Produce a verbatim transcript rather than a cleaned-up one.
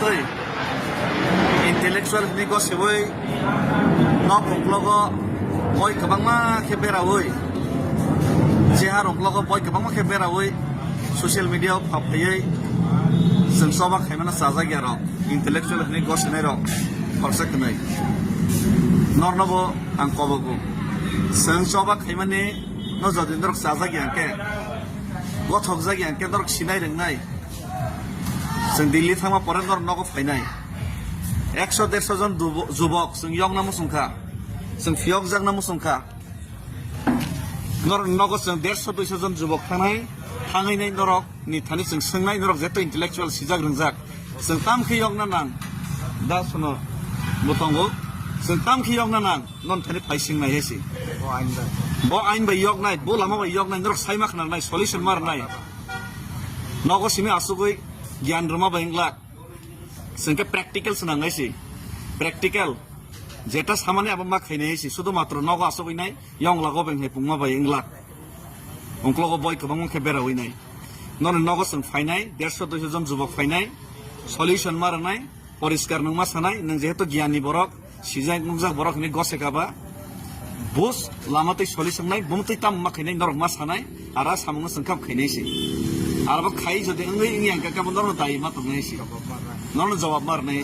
Tei intellectual hinwi gosiwi nok uklogo boi kwbangma khe berawi, jeha roklogo boi kwbangma khe berawi social media o phap phaiwi chwng choba khaimano chajak ya rok, intellectual hinwi gosinai rok khorsa kwnwi norno bo ang kobogo. Chwng choba khaimani no jodi norok chajak ya hwnkhe, gothokjak ya hwnkhe norok sinai rwngnai. Chwng Delhi thangma pore norok nogo phainai. Ekso derso jon dubo-, jubok chwng yokna muchung kha. Chwng phiyokjakna muchung kha. Norok nogo chwng derso duiso jon jubok thangnai, thangwi nai norok ni thani chwng swngnai norok jeto intellectual sijak rwngjak. Chwng tam khe yokna nang. Da sono bo tongo. Chwng tam khe yokna nang. Non thani phai sing nai hesi. Bo ain bai. Bo ain bai yok nai, bo lama bai yok nai, norok sai ma khna nai, solution mar nai. Nogo simi asugui gyan rwma bai wngla. Sengke practical swnang nai si. Practical. Jeta samani abo ma khainai si. Sudu matro nogo asugui nai, yong lago beng hai pungma bai wngla. Ungklogo boi kwbangma khe berawi nai. Nono nogo chwng phainai, derso duiso jon jubok phainai, solution ma rwnai, poriskar nwng ma sanai, nwng jehetu giyani borok, sijak nukjak borok hinwi gose kaba, bus lama twi solution nai, bum twi tam ma khainai, norok ma sanai, ara samungno chwng kap khainai si. Arabo khai jodi wngwi wngya hwnkhe kabo norokno dai ma tongnai si. Norokno jawab ma rwnai.